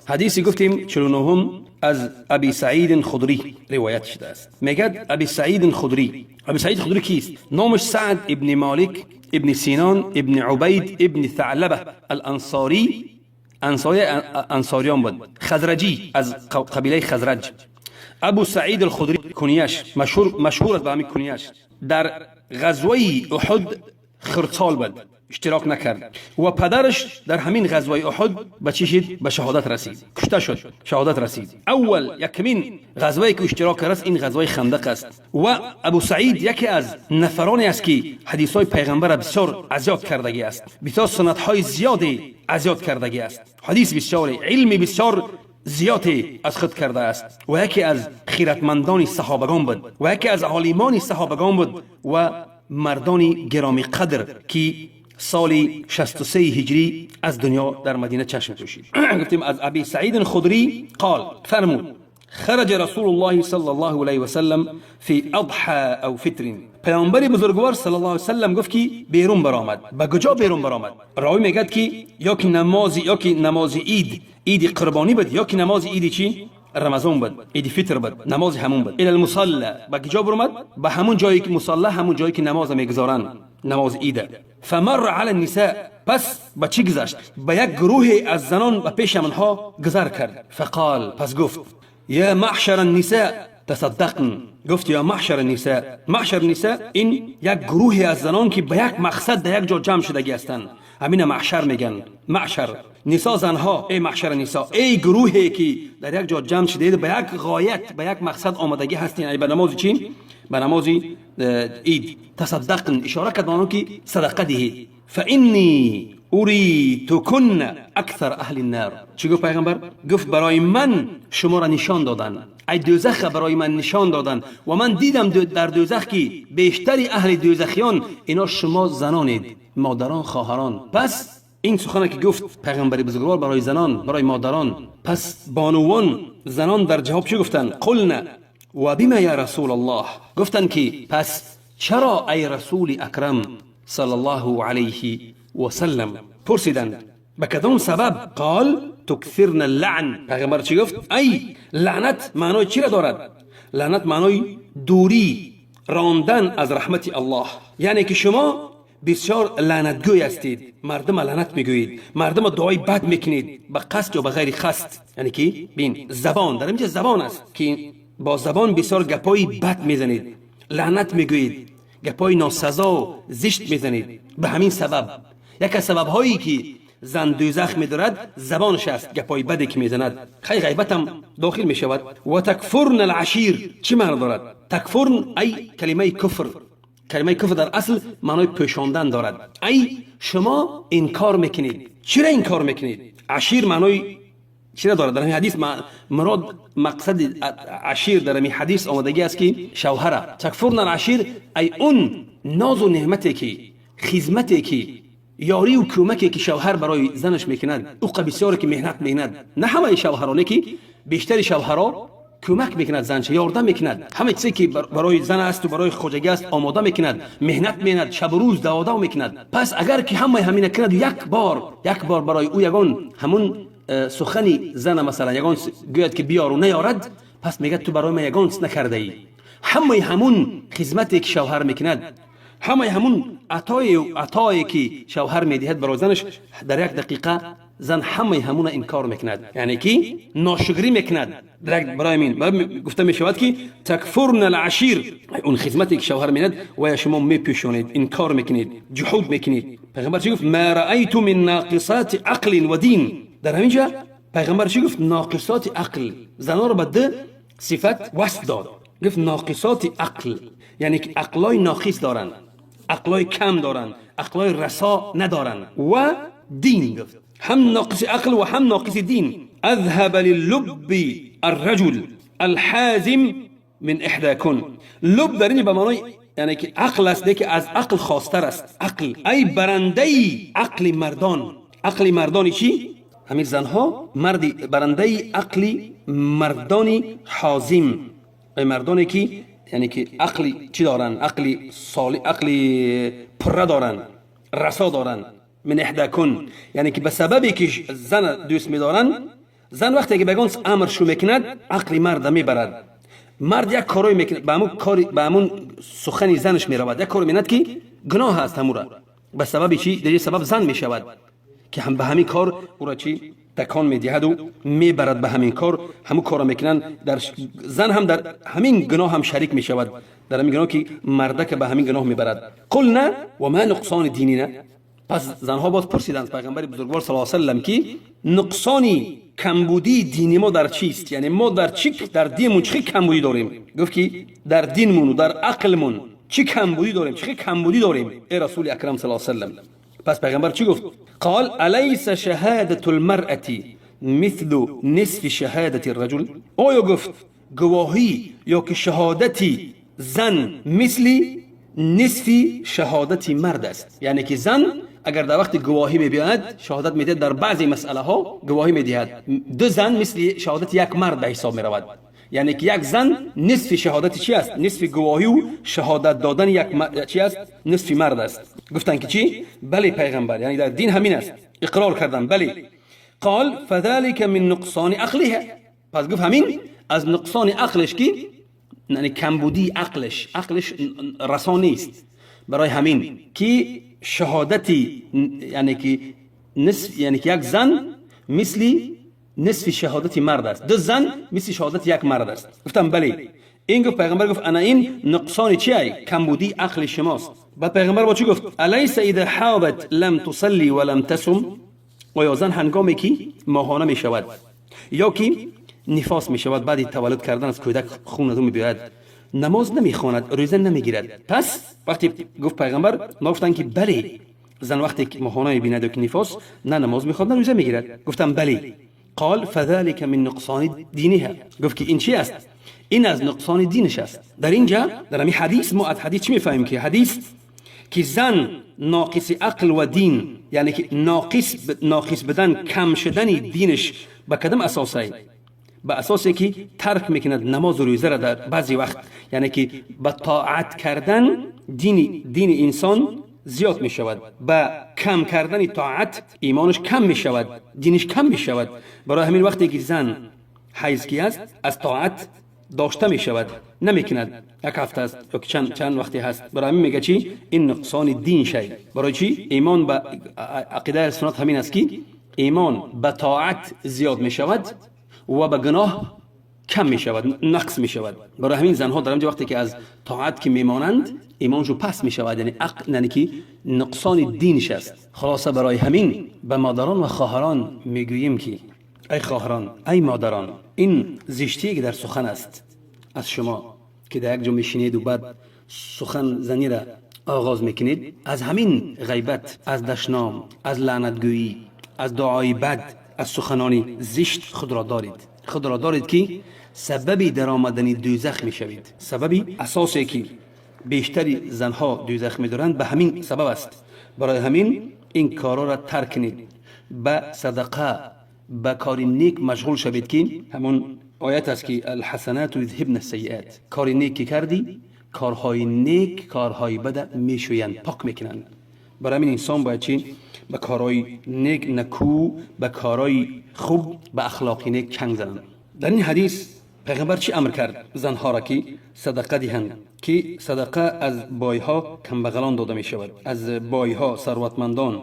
Ҳадиси гуфтем 49-ум аз Аби Саид Худрӣ ривоят шудааст. Мегӯяд Аби Саид Худрӣ. Аби Саид Худрӣ кист? Номаш Саъд ибни Молик ибни Синон ибни Убайд ибни Саълаба Ал-Ансорӣ, ансори ансориён буд, хазраҷӣ, аз қабилаи Хазраҷ. Абу Саид Алхудрӣ кунияш машҳур, машҳур аст ба ҳамин кунияш. Дар ғазваи Уҳуд хурдсол буд, иштирок накард ва падараш дар ҳамин ғазваи Уҳуд ба чӣ шид? Ба шаҳодат расид, кушта шуд, шаҳодат расид. Аввал якмин ғазвае ки иштирок кард, ин ғазваи Хандақ аст. Ва Абу Саид яке аз нафароне аст, ки ҳадисҳои пайғамбара бисёр азёд кардагӣ аст, бисёр суннатҳои зиёде азёд кардагӣ аст, ҳадис бисёре, илми бисёр зиёде аз худ кардааст ва яке аз хиратмандони саҳобагон буд ва яке аз олимони саҳобагон буд ва мардони гиромӣ қадр, ки соли 63 ҳиҷрӣ аз дунё дар Мадина чашм пӯшид. Гуфтем, аз Аби Саид Худрӣ қол фармуд: خرج رسول الله صلى الله عليه وسلم في أضحى أو فطر. پیامبر بزرگوار صلی الله علیه وسلم گفت که بیرون برآمد. به کجا بیرون برآمد؟ راوی میگد که یا که نماز، یا که نماز عید، عید قربانی بود، یا که نماز عید چی؟ رمضان بود، عید فطر بود، نماز همون بود. الى المصلى. به کجا برآمد؟ به همون جایی که مصلی، همون جایی که نماز میگذارن، نماز عید. فمر على النساء. پس به چی گذشت؟ به یک گروه از زنان، به پیش آنها گذر کرد. فقال، پس گفت: یا معشر النساء تصدقن. گفت یا معشر النساء. معشر النساء این یک گروهی از زنان که به یک مقصد در یک جا جمع شدگی هستند، همین معشر میگن. معشر نسا، زنها. ای معشر نسا، ای گروهی که در یک جا جمع شده، به یک غایت، به یک مقصد آمدگی هستین، ای به نماز چی؟ به نماز عید. تصدقن، اشاره کرد به که صدقه دهید. فانی اریتکن اکثر اهل النار. چی گفت پیغمبر؟ گفت برای من شما را نشان دادن، ای دوزخ برای من نشان دادن و من دیدم در دوزخ که بیشتری اهل دوزخیان اینا شما زنانید، مادران، خواهران. پس این سخنه که گفت پیغمبر بزرگوار برای زنان، برای مادران، پس بانوان، زنان در جواب چی گفتن؟ قلن و بما یا رسول الله. گفتن که پس چرا ای رسول اکرم صلی الله علیه و سلم؟ پرسیدند به کدام سبب؟ قال تکثرن اللعن. پیغمبر چی گفت؟ ای لعنت معنای چی را دارد؟ لعنت معنای دوری راندن از رحمت الله، یعنی که شما بسیار لعنتگوی هستید، مردم لعنت میگویید، مردم دعای بد میکنید، به قصد یا به غیر قصد. یعنی که بین زبان، در اینجا زبان است که با زبان بسیار گپای بد میزنید، لعنت میگویید، گپای ناسزا و زشت میزنید. به همین سبب، یک از سبب هایی که زن دوزخ میدارد زبانش است، گپای بدی که میزند. خیلی غیبت هم داخل میشود. و تکفرن العشیر چی معنی دارد؟ تکفرن، ای کلمه کفر، کلمه کفر در اصل معنای پوشاندن دارد. ای شما انکار میکنید. چرا انکار میکنید؟ عشیر معنای چرا دارد؟ در همین حدیث مراد، مقصد عشیر در همین حدیث آمدگی است که شوهره. تکفرن العشیر، ای اون ناز و نعمتی که، خدمتی که، یاری و کمکی که شوهر برای زنش میکند، او بسیار که مهنت میکند، نه همه شوهرانه، که بیشتر شوهرها کمک میکند زنش، یاردم میکند، همه چیزی که برای زن است و برای خوجگی است آماده میکند، مهنت میکند، شب و روز دوادا میکند. پس اگر که همه همین کند، یک بار، یک بار برای او یگان همون سخنی زن مثلا یگان گوید که بیار و نیارد، پس میگه تو برای من یگان نکرده ای. همه همون خدمتی که شوهر میکند، همه همون عطایی که شوهر میدهد برای زنش، در یک دقیقه زن همه همون انکار میکند، یعنی که ناشکری میکند. برای من گفته میشود که تکفرن العشیر، اون خدمتی که شوهر میند و شما میپوشونید، انکار میکنید، جحود میکنید. پیغمبر چی گفت؟ ما رأیت من ناقصات عقل و دین. در همینجا پیغمبر چی گفت؟ ناقصات عقل. زنان رو به دو صفت وصف داد. گفت ناقصات عقل، یعنی که عقلای ناقص دارن، عقلای کم دارن، عقلای رسا ندارن. و دین گفت، هم ناقص عقل و هم ناقص دین. اذهب للب الرجل الحازم من احداکن. لب در اینجا به معنای یعنی که عقل است، که از عقل خاصتر است عقل. ای برنده عقل مردان. عقل مردانی چی؟ همین زنها. مردی برنده عقلی مردانی حازم، ای مردانی که یعنی که عقلی چی دارن؟ عقلی سالی، عقلی پره دارن، رسا دارن. من احداکن، یعنی که به سببی که زن دوست میدارن. Зан вақте ки ба ягон амр шу мекунад, ақли марда мебарад. Мард як корое мекунад, ба ҳамун кори, ба ҳамун сухани занаш меравад, як коре менад, ки гуноҳ аст. Ҳамура ба сабаби чӣ? Дар сабаб зан мешавад, ки ҳам ба ҳамин кор ӯра чӣ такон медиҳаду мебарад ба ҳамин кор. Ҳамун корро мекунанд. Дар зан ҳам дар ҳамин гуноҳ ҳам шарик мешавад, дар ҳамин гуноҳ, ки мардака ба ҳамин гуноҳ мебарад. قلن وما نقصان ديننا. Пас занҳо боз пурсиданд пайғамбари бузургвор صلى وسلم, ки нуқсони камбудии дини мо дар чист? Яъне мо дар чӣ, дар динмун чӣ камбудӣ дорем? Гуфт, ки дар динмуну дар ақлмун чӣ камбудӣ дорем, чӣ камбудӣ дорем, эй расули акрам صلى وسلم? Пас пайғамбар чӣ гуфт? قال أليس شهادة المرأة مثل نصف شهادة الرجل. Оё, гуфт, гувоҳӣ ё ки шаҳодати зан мисли нисфи шаҳодати мард аст? Яъне ки зан агар дар вақти гувоҳӣ мебиёяд, шаҳодат медиҳад, дар баъзе масъалаҳо гувоҳӣ медиҳад, ду зан мисли шаҳодати як мард ба ҳисоб меравад. Яъне ки як зан нисфи шаҳодати чи аст? Нисфи гувоҳиву шаҳодат додани як чи аст? Нисфи мард аст. Гуфтанд, ки чӣ? Бале, пайғамбар, яъне дар дин ҳамин аст. Иқрор карданд, бале. قال فذلك من نقصان عقلها. Пас гуфт, ҳамин аз нуқсони ақлеш, ки яъне камбудии ақлеш, ақлеш расон нест. Барои ҳамин ки шаҳодати, яъне ки нисф, яъне ки як зан мисли нисфи шаҳодати мард аст, ду зан мисли шаҳодати як мард аст. Гуфтам, бале. Ин гуфт, пайғамбар гуфт, ана ин нуқсони чи ай? Камбудии ақли шумост. Баъд пайғамбар бо чӣ гуфт? أليس إذا حاضت لم تصل ولم تصم. Оё зан ҳангоме ки моҳона мешавад ё ки нифос мешавад, баъди таваллуд кардан аз кӯдак хун аз ӯ мебиёяд, намоз намехонад, рӯза намегирад? Пас вақте гуфт пайғамбар, ма гуфтанд, ки бале, зан вақте ки моҳона мебинад ё ки нифос, на намоз мехонад, на рӯза мегирад. Гуфтам, бале. قال فذلك من نقصان دينها. Гуфт, ки ин чи аст? Ин аз нуқсони динаш аст. Дар инҷа, дар ҳамин ҳадис, мо аз ҳадис чӣ мефаҳмем? Ки ҳадис, ки зан ноқиси ақл ва дин, яъне ки ноқис будан, кам шудани динаш ба кадом асосай? Ба асосе ки тарк мекунад намозу рӯзара дар баъзе вақт. Яъне ки ба тоат кардан дини инсон зиёд мешавад, ба кам кардани тоат имонаш кам мешавад, диниш кам мешавад. Барои ҳамин вақте ки зан ҳайз ки аст, аз тоат дошта мешавад, намекунад, як ҳафта аст ё ки чанд вақте ҳаст. Барои ҳамин мега чӣ? Ин нуқсони дин шай. Барои чӣ? Имон ба ақидаи суннат ҳамин аст, ки имон ба тоат зиёд мешавад ва ба гуноҳ кам мешавад, нақс мешавад. Барои ҳамин занҳо дар ҳамҷо вақте ки аз тоат ки мемонанд, имоншо паст мешавад, яъне ақл, яъне ки нуқсони динш аст. Хулоса, барои ҳамин ба модарон ва хоҳарон мегӯем, ки ай хоҳарон, ай модарон, ин зиштие ки дар сухан аст аз шумо, ки дар як ҷо мешинеду баъд сухан занира оғоз мекунед, аз ҳамин ғайбат, аз дашном, аз лаънатгӯӣ, аз дуои бад, аз суханони зишт худро доред, худро доред, ки сабаби даромадани дӯзах мешавед. Сабаби асосе ки бештари занҳо дӯзах медоранд, ба ҳамин сабаб аст. Барои ҳамин ин корҳоро тарк кунед, ба садақа, ба кори нек машғул шавед, ки ҳамон оят аст, ки الحسنات يذهبن السيئات. Кори нек ки кардӣ, корҳои нек корҳои бада мешӯянд, пок мекунанд. Барои ҳамин инсон бояд чӣ? Ба корҳои нек, накӯ, ба корҳои хуб, ба ахлоқи нек чанг зананд. Дар ин ҳадис пайғамбар чӣ амр кард занҳоро? Ки садақа диҳанд, ки садақа аз бойҳо камбағалон дода мешавад, аз бойҳо, сарватмандон,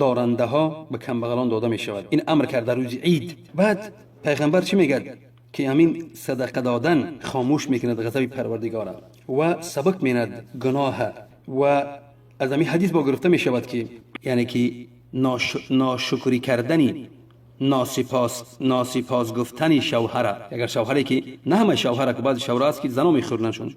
дорандаҳо ба камбағалон дода мешавад. Ин амр кард дар рӯзи ид. Баъд пайғамбар чӣ мегӯяд? Ки ҳамин садақа додан хомӯш мекунад ғазаби Парвардигора ва сабук менад гуноҳа. Ва аз ҳамин ҳадис бо гирифта мешавад, ки яъне ки ношукрӣ кардани, носипос гуфтани шавҳара, агар шавҳаре ки, на ҳамаи шавҳара, ки баъзе шавҳара аст, ки зано мехӯрнашон,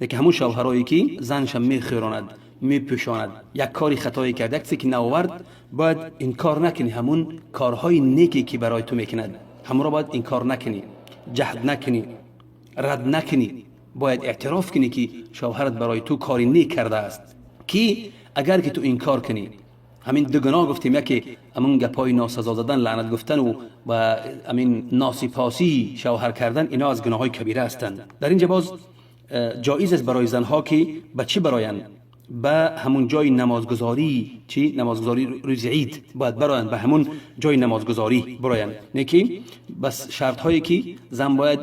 лекин ҳамун шавҳарое ки занша мехӯронад, мепӯшонад, як кори хатое кард, як чизе ки наовард, бояд инкор накунӣ. Ҳамун корҳои неке ки барои ту мекунад, ҳамонро бояд инкор накунӣ, ҷаҳд накунӣ, рад накунӣ. Бояд эътироф кунӣ, ки шавҳарат барои ту кори нек кардааст. Ки агар ки ту инкор кунӣ, ҳамин ду гуноҳ гуфтем: яке ҳамун гапҳои носазо задан, лаънат гуфтану ва ҳамин носипосии шавҳар кардан, ино аз гуноҳҳои кабира ҳастанд. Дар инҷа боз ҷоиз аст барои занҳо, ки ба чӣ бароянд? به همون جای نمازگذاری، چی؟ نمازگذاری روز عید باید برایند، به همون جای نمازگذاری برایند. نه که بس شرط هایی که زن باید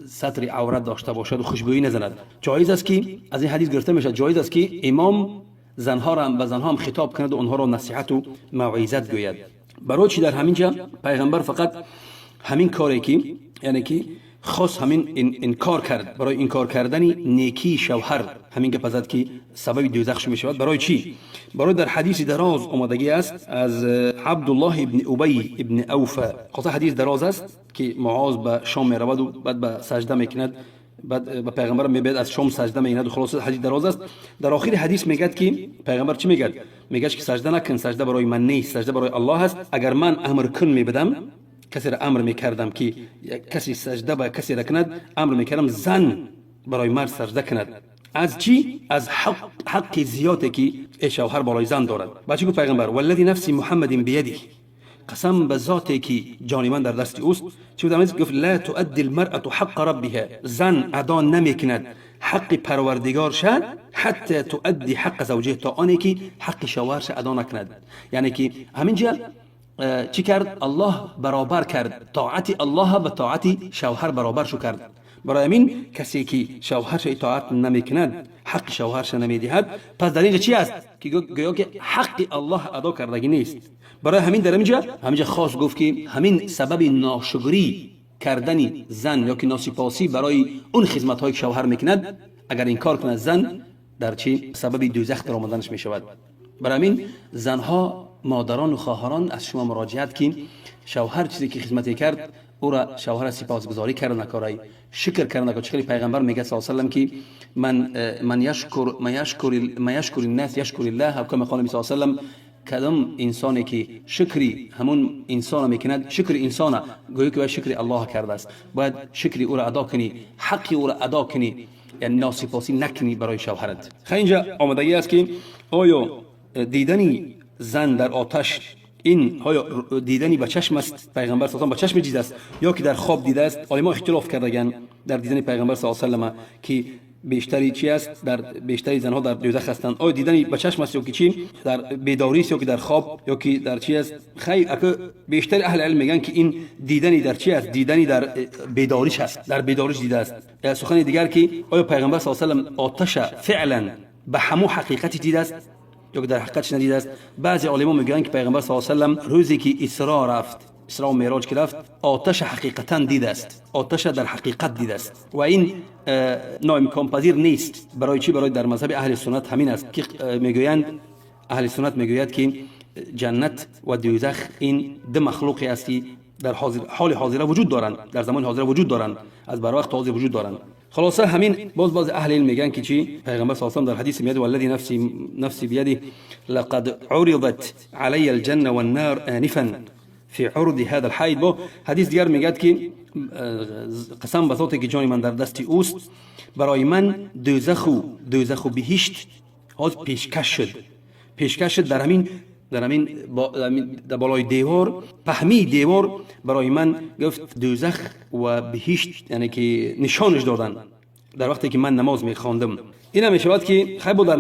ستر عورت داشته باشد و خوشبویی نزند. جایز است که از این حدیث گرفته میشه، جایز است که امام زنها را به زنها هم خطاب کند و آنها را نصیحت و موعظت گوید. برای چی در همینجا پیغمبر فقط همین کاری که یعنی که خاص همین انکار کرد، برای انکار کردن نیکی شوهر همین گپ زد که سبب دوزخ میشود. برای چی؟ برای در حدیث دراز آمدگی است از عبدالله ابن ابی ابن اوفا، خاصه حدیث دراز است که معاذ به شام میرود و بعد به سجده میکند، بعد به پیغمبر میبید از شام سجده میکند و خلاص حدیث دراز است. در آخر حدیث میگد که پیغمبر چی میگد؟ میگه که سجده نکن، سجده برای من نیست، سجده برای الله است. اگر من امر کن میبدم، کسی را امر میکردم که کسی سجده به کسی را کند، امر میکردم زن برای مرد سجده کند. از چی؟ از حق زیادی که شوهر بالای زن دارد. با چی گفت پیغمبر؟ والذی نفسی محمد بیده، قسم به ذاتی که جان من در دست اوست. چی بود؟ گفت لا تؤدي المرأة حق ربها، زن ادا نمیکند حق پروردگار شد حتی تؤدي حق زوجه، تا آنی که حق شوهرش ادا نکند. یعنی که همینجا چی کرد؟ الله برابر کرد، طاعت الله به طاعت شوهر برابر شو کرد. برای همین کسی که شوهرش اطاعت نمیکند، حق شوهرش نمیدهد، پس در اینجا چی است؟ که گویا که حق الله ادا کردگی نیست. برای همین در همینجا خاص گفت که همین سبب ناشکری کردن زن یا که ناسپاسی برای اون خدمت های که شوهر میکند، اگر این کار کند زن در چی؟ سبب دوزخ در آمدنش میشود. برای همین زنها، مادران و خواهران از شما مراجعت که شوهر چیزی که خدمتی کرد او را شوهر سپاسگزاری کرد نکارای شکر کرد نکار. چخیلی پیغمبر میگه صلی الله علیه و سلم که من یشکر من یشکر من یشکر الناس یشکر الله، او کما قال صلی الله علیه و سلم، کدام انسانی که شکری همون انسان میکند، شکر انسان گویی که شکر الله کرده است، باید شکری او را ادا کنی، حق او را ادا کنی، یعنی ناسپاسی نکنی برای شوهرت. خیلی اینجا آمدگی است که آیا دیدنی زن در آتش این آیا دیدنی به چشم است، پیغمبر صلی الله علیه و به چشم دیده است یا که در خواب دیده است؟ علما اختلاف کردن در دیدن پیغمبر صلی الله علیه و که بیشتری چی است، در بیشتری زنها در دوزخ هستند. آیا دیدنی به چشم است یا که چی، در بیداری است یا که در خواب یا که در چی است؟ خیر، بیشتر اهل علم میگن که این دیدنی در چی است، دیدنی در بیداریش است، در بیداریش دیده است. سخن دیگر که آیا پیغمبر صلی الله علیه و آتش فعلا به همو حقیقتی دیده است یا که در حقیقتش ندیده است؟ بعضی علما میگن که پیغمبر صلی الله علیه و روزی که اسراء رفت، اسراء و معراج که رفت، آتش حقیقتا دیده است، آتش در حقیقت دیده است و این ناامکان پذیر نیست. برای چی؟ برای در مذهب اهل سنت همین است که میگویند، اهل سنت میگوید که جنت و دوزخ این دو مخلوقی است که در حال حاضر وجود دارند، در زمان حاضر وجود دارند، از بر وقت حاضر وجود دارند. خلاصه همین باز اهل علم میگن که چی؟ پیغمبر صلی الله علیه و در حدیث میاد والذی نفسی بیده لقد عرضت علی الجنه والنار آنفا فی عرض هذا الحائط. با حدیث دیگر میگد که قسم به ذاتی که جان من در دست اوست، برای من دوزخ و بهشت از پیشکش شد، پیشکش شد در همین در بالای دیوار، پهمی دیوار برای من گفت دوزخ و بهشت، یعنی که نشانش دادن در وقتی که من نماز میخواندم. این هم میشود که خیلی در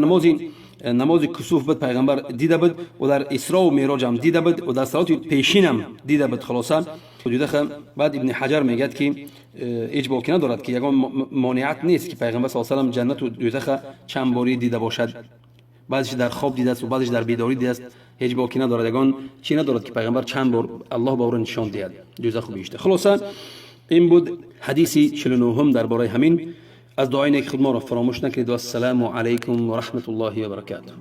نماز کسوف بود پیغمبر دیده بود و در اسراء و معراج هم دیده بود و در صلات پیشین هم دیده بود. خلاصه دوزخ. بعد ابن حجر میگد که هیچ باکی ندارد که یگان مانعت نیست که پیغمبر صلی الله علیه و جنت و دوزخ چند باری دیده باشد، بعضیش در خواب دیده است و بعضیش در بیداری دیده است. هیچ باکی ندارد، یگان چی ندارد که پیغمبر چند بار الله به او نشان دهد دوزخ و بهشت. خلاصه این بود حدیث 49 درباره همین. از دعای نیک خود ما را فراموش نکنید و السلام علیکم و رحمت الله و برکاته.